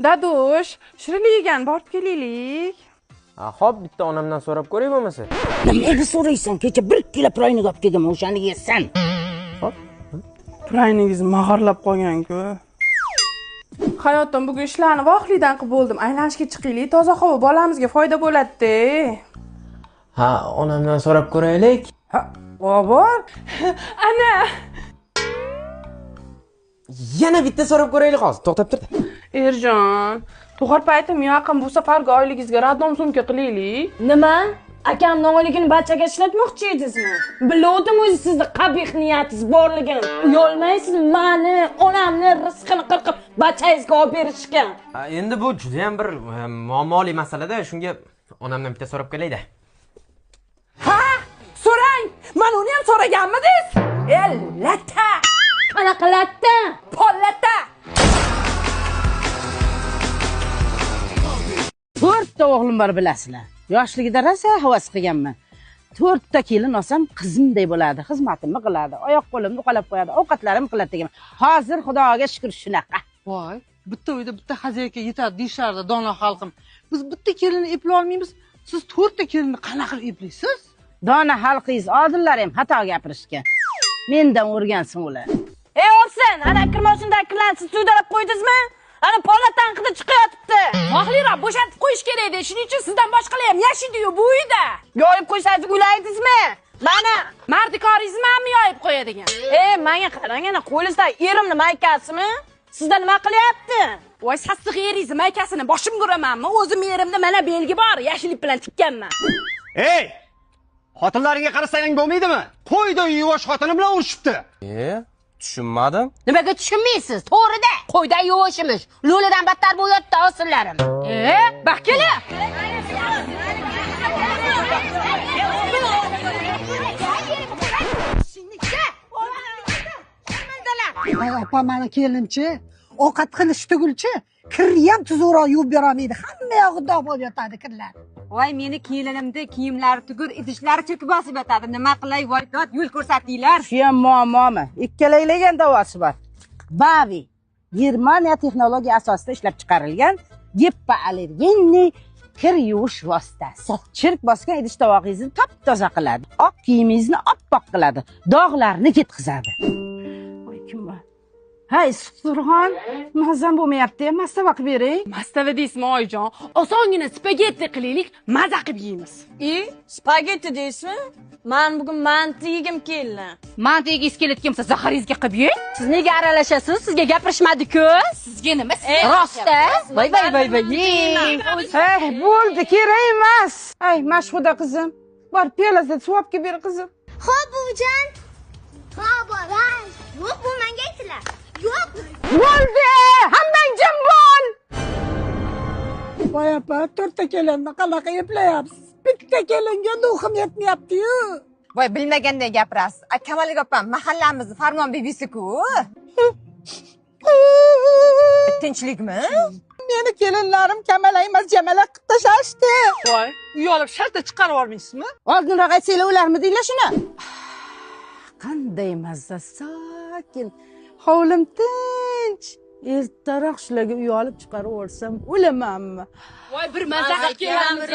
Dadosh, shirinlik yegan borib kelaylik. Xo'p, bitta onamdan so'rab ko'ray bo'lmasa. Nimaga so'raysan? Kecha 1 kilo praynik olib keldim, o'shani yesan. Xo'p. Praynigingiz mag'irlab qolgan-ku. Hayotim, bugun ishlarni vaqtlidan qilib bo'ldim. Aylanishga chiqaylik, toza havo bolamizga foyda bo'ladi-da. Ha, onamdan so'rab ko'raylik. Ha, bobor. Ana. Yana bitta so'rab ko'raylik hozir. To'xtab tur. Erjon, tug'ar paytim yaqin, bu safargi oyligingizga radom sumka qilaylik. Nima? Akamning oyligini bachaga ishlatmoqchi edingizmi? Biluvdim o'zi sizni qabih niyatingiz borligini. Uyalmaysiz mani, onamni rizqini qirqib bachangizga olib berishga. Endi bu juda ham bir muammoli masalada, shunga onamdan bitta so'rab kelayda. Ha, so'rang. Men uni ham so'raganmidingiz? Latta. Qanaqa latta? Pollata. 4 ta o'g'lim bor, bilasizlar. Yoshligida rosa havas qilganman. 4 ta kelin olsam qizimday bo'ladi, xizmatimni qiladi, oyoq qo'limni uqalab qo'yadi, ovqatlarimni qiladi deganman. Hozir Xudoga shukr shunaqa. Voy, bitta uyda bitta xaziyaka yetadi deyishardi dono xalqim. Biz bitta kelinni eplay olmaymiz, siz 4 ta kelinni qanaqa qilib eplaysiz? Dono xalqingiz oldinlari ham xato gapirishgan. Mendan o'rgansin ular. Ey olsin, ana kirmoshinda kirlarni siz suydalab qo'ydingizmi? Ana pola tanqidi chiqayotibdi. Vaqtliroq bo'shatib qo'yish kerak edi. Shuning uchun sizdan boshqalar ham yashaydi-yu bu uyda. Yoyib qo'ysangiz o'laydingizmi? Mana mardikoringizmi yoyib qo'yadigan? Menga qarang, ana qo'lingizda erimni maykasimi? Sizda nima qilyapti? Voy, sassiq eringizni maykasini boshimga uramanmi? O'zim erimda mana belgi bor, yashillik bilan tikkanman. Ey! Xotinlaringga qarasang bo'lmaydimi? Qo'yda yuvosh xotini bilan urushibdi. Tushunmadim. Nimaga tushunmaysiz? To'g'rida. Qo'ydan yuvoshimish. Lo'lidan battar bo'lyapti osinlarim. Bak kela. Voy opa, mani kelinchi ovqat qilish tugulchi, kirni ham tuzukroq yuvib berolmaydi. Hamma yog'i dog' bo'lib yotadi kirlar. Voy, meni kelinimni kiyimlari tugur, idishlari cho'kib bosib yotadi. Nima qilay, voy dod, yo'l ko'rsatinglar. Shu ham muammomi? Ikkalaylagan davosi bor. Bavi Germaniya texnologiya asosida ishlab chiqarilgan gipoallergenli kir yuvish vositasi. Chirk bosgan idish tovog'ingizni top-toza qiladi. Oq kiyimingizni oppoq qiladi. Dog'larni ketqizadi. Voy, kim bor? Hay, Surxon, mazam bo'lmayapti, mastava qilib bering. Mastava deysizmi, oyijon? Osongina spagetti qilaylik, maza qilib yeymiz. Spagetti deysizmi? Men bugun manti yegim keldi. Manti yegingiz kelayotgan bo'lsa, zaharingizga qilib yeng. Siz nega aralashasiz? Sizga gapirishmadi-ku. Sizga nima? Rost-a? Voy voy voy voy. Hey, bo'ldi, kerak emas. Ay, Mashhuda qizim, bor piyolada suv olib kelib ber qizim. Xo'p, buvijon. Ha, bolam. Yo'q, bu menga aytdilar. Yo'q. Bo'ldi, hammang jim bo'l. Voy opa, 4 ta kelinni qanaqa eplayapsiz? Bitta kelinga ruhim yetmayapti-yu. Voy, bilmaganday gapirasiz. Kamalik opam mahallamizni Farmon bibisi-ku. Tinchlikmi? Meni kelinlarim kamalak emas, jamalak qilib tashlashdi. Voy, uy olib shartta chiqarib olmaysizmi? Oldinroq aytsanglar o'larmidinglar shuni? Qanday mazza, sokin. Hovlim tinch. Ertaroq shularga uy olib chiqarib yuborsam o'lamanmi? Voy, bir maza qilib kelamiz.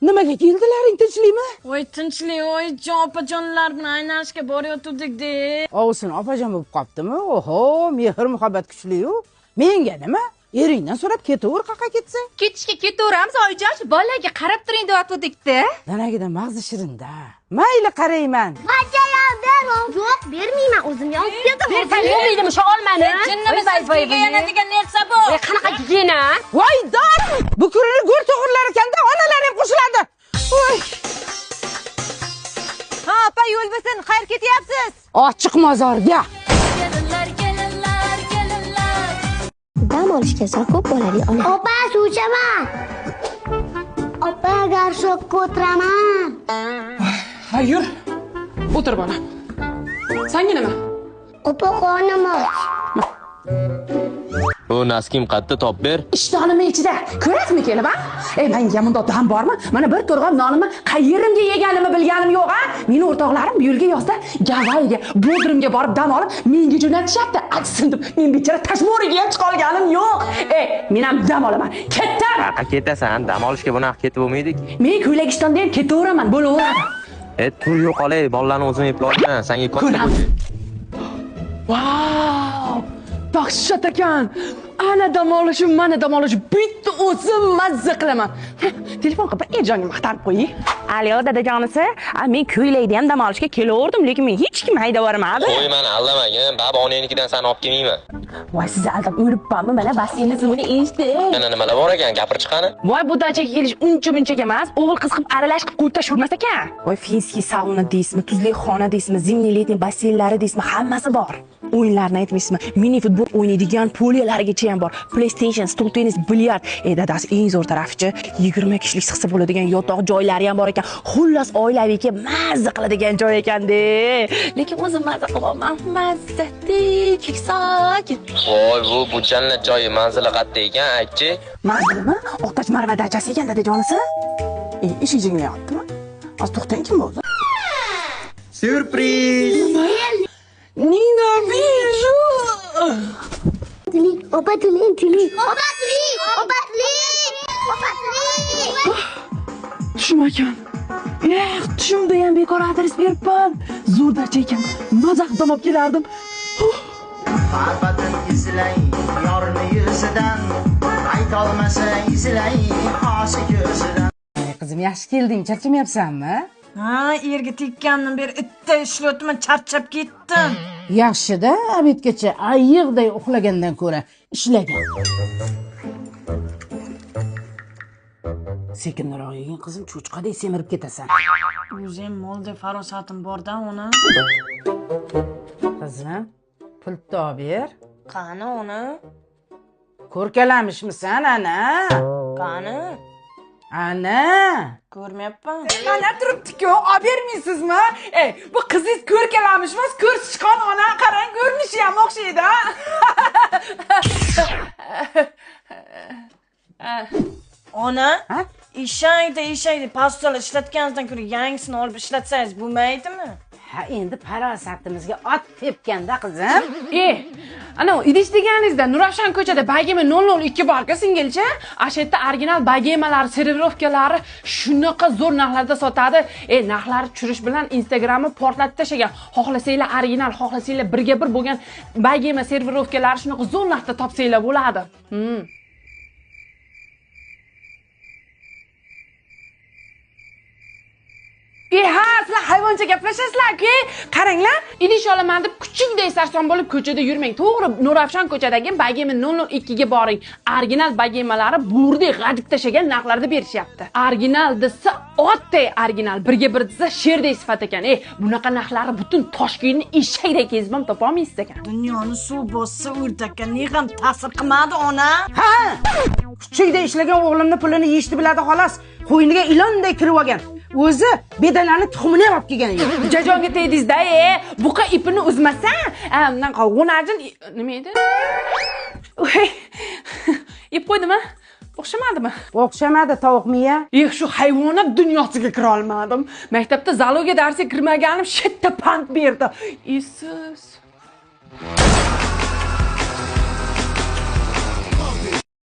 Nimaga keldilaring, tinchlikmi? Voy, tinchlik, oyijon, opajonlar bilan aylanishga borayotgandik-da. Ovsin opajon bo'lib qoptimi? Oho, mehr muhabbat kuchli-yu. Menga nima? Eringdan so'rab ketaver, qaqa ketsa. Ketishga ketaveramiz, oyijon, shu bolalarga qarab turing deyotgandik-da. Danagidan mag'zi shirin-da. Mayli, qarayman. Bachalar ber. Yo'q, bermayman, o'zim olib keldim. Bersang bo'lmaydimi shu olmani? Jinnimisiz, gigiyena degan narsa bu. Qanaqa gigiyena? Voy dor! Bu kurini go'r to'g'rilar ekanda, onalar ham qo'shiladi. Voy. Ha, opa, yo'l bo'lsin, xayr ketyapsiz. Ochiq mozorga. Dam olishga sal ko'p bolali ona. Opa, suv ichaman. Opa, garshokka o'tiraman. Ha, yur. O'tir bolam. Senga nima? Opa, qornim och. Bu naskim qatta top ber. Ishtonimni ichida. Ko'rasizmi kelib, ha? Ey, menga bundoq dam bormi? Mana bir to'rg'am nonimni qayerimga yeganimni bilganim yo'q, ha? Meni o'rtoqlarim bu yilgi yozda Gavayiga, Bodrumga borib dam olib, menga jo'natishyapti. Achsin deb men bechora Tashmoriga ham chiqa olganim yo'q. Ey, men ham dam olaman. Ketdim. Qayoqqa ketasan? Dam olishga bunaqa ketib bo'lmaydi. Men ko'ylak ishtonda ham ketaveraman, bo'laveradi. Tur yo'qolay, bolalarni o'zim eplolman. Senga katta. Vau! Dahshat ekan. Ana dam olishim, mana dam olishim, bitta o'zim mazza qilaman. Telefon qilib Erjonga maqtarib qo'ying. Alo, dadajonisi, men ko'ylakda ham dam olishga kelaverdim, lekin men hech kim haydab yubormadi. Qo'y, meni aldamagin, baba onangnikidan seni olib kelmayman. Voy, sizni aldab o'libmanmi? Mana basseynni suvini ichdim. Yana nimalar bor ekan, gapir chiqani. Voy, bu dachaga kelish uncha munchaga emas, o'g'il qiz qilib aralash qilib qo'yib tashurmas ekan. Voy, finskiy sauna deysizmi, tuzli xona deysizmi, zimniy letniy basseynlari deysizmi, hammasi bor. O'yinlarni aytmaysizmi? Mini futbol o'ynaydigan polyalargacha ham bor. PlayStation, stol tennis, bilyard. Dadasi, eng zo'r tarafichi 20 kishilik sig'sa bo'ladigan yotoq joylari ham bor ekan. Xullas, oilaviy kelib mazza qiladigan joy ekanda. Lekin o'zim mazza qilyapman. Mazza tinchlik, sokin. Voy, bu jannat joyi, manzili qatta ekan, aytchi. Manzilimi? Oqtosh Marva dachasi ekan, dadajonisi. Eshik jinglayaptimi? Hozir to'xtang, kim bo'ldi? Syurpriz! Ненавижу! Tiling, opa tiling, tiling. Opa tiling, opa tiling, opa tiling. Tushim ekan. Eh, tushimda ham bekor adres beribman. Zo'r dacha ekan. Maza qilib dam olib kelardim. Barbatin izlang, yorni yuzidan, aytolmasa izlang, xosi ko'zidan. Qizim, yaxshi kelding, charchamayapsanmi? Ha, erga tekkandan beri itta ishlayapman, charchab ketdim. Yaxshi-da, obedgacha ayiqday uxlagandan ko'ra ishlagan. Sekinroq yegin qizim, cho'chqadek semirib ketasan. O'zim moldek farosatim bor-da ona. Qizim, pul top ber. Qani ona? Ko'rkalamishmisan ana? Qani? Ana! Ko'rmayapman. Mana turibdi-ku, olib bermaysizmi? Ey, bu qizingiz ko'rkalamish emas, ko'rsichqon ona, qarang, ko'rinishi ham o'xshaydi, ha? Ona, eshakda pastol ishlatganingizdan ko'ra yangisini olib ishlatsangiz bo'lmaydimi? Ha, endi farosatimizga ot tepganda qizim. Ana idish deganingizda Nurafshon ko'chada Bagema 002 bor-ku singilcha. Asha yerda original Bagemalar, servirovkalari shunaqa zo'r narxlarda sotadi. Narxlari tushirish bilan Instagramni portlatib tashlagan. Xohlasanglar original, xohlasanglar birga bir bo'lgan Bagema servirovkalari shunaqa zo'r narxda topsanglar bo'ladi. Ha, sizlar hayvoncha gaplashasizlar-ku. Qaranglar, idish olaman deb kuchukday sarson bo'lib ko'chada yurmang. To'g'ri, Nurafshon ko'chadagi Bagema 002 ga boring. Original Bagemalari bo'rdek g'ajib tashagan narxlarda berishyapti. Original desa otday original, birga bir desa sherdek sifat ekan. Bunaqa narxlari butun Toshkentni eshakday kezib ham topa olmaysiz ekan. Dunyoni suv bossa o'rtakka ne ham ta'sir qilmadi ona? Ha! Kuchukday ishlagan o'g'limni pulini yeyishni biladi xolos. Qo'yniga ilonday kirib olgan. O'zi bedanani tuxumini ham olib kelgan yo'q. Jajonga tegdingiz-da, buqa ipini uzmasa, undan g'unajin nima edi? Yeb qo'ydimi? O'xshamadimi? O'xshamadi tovuq miya. Shu hayvonot dunyosiga kira olmadim. Maktabda zoologiya darsiga kirmaganim shitta pand berdi. Esiz.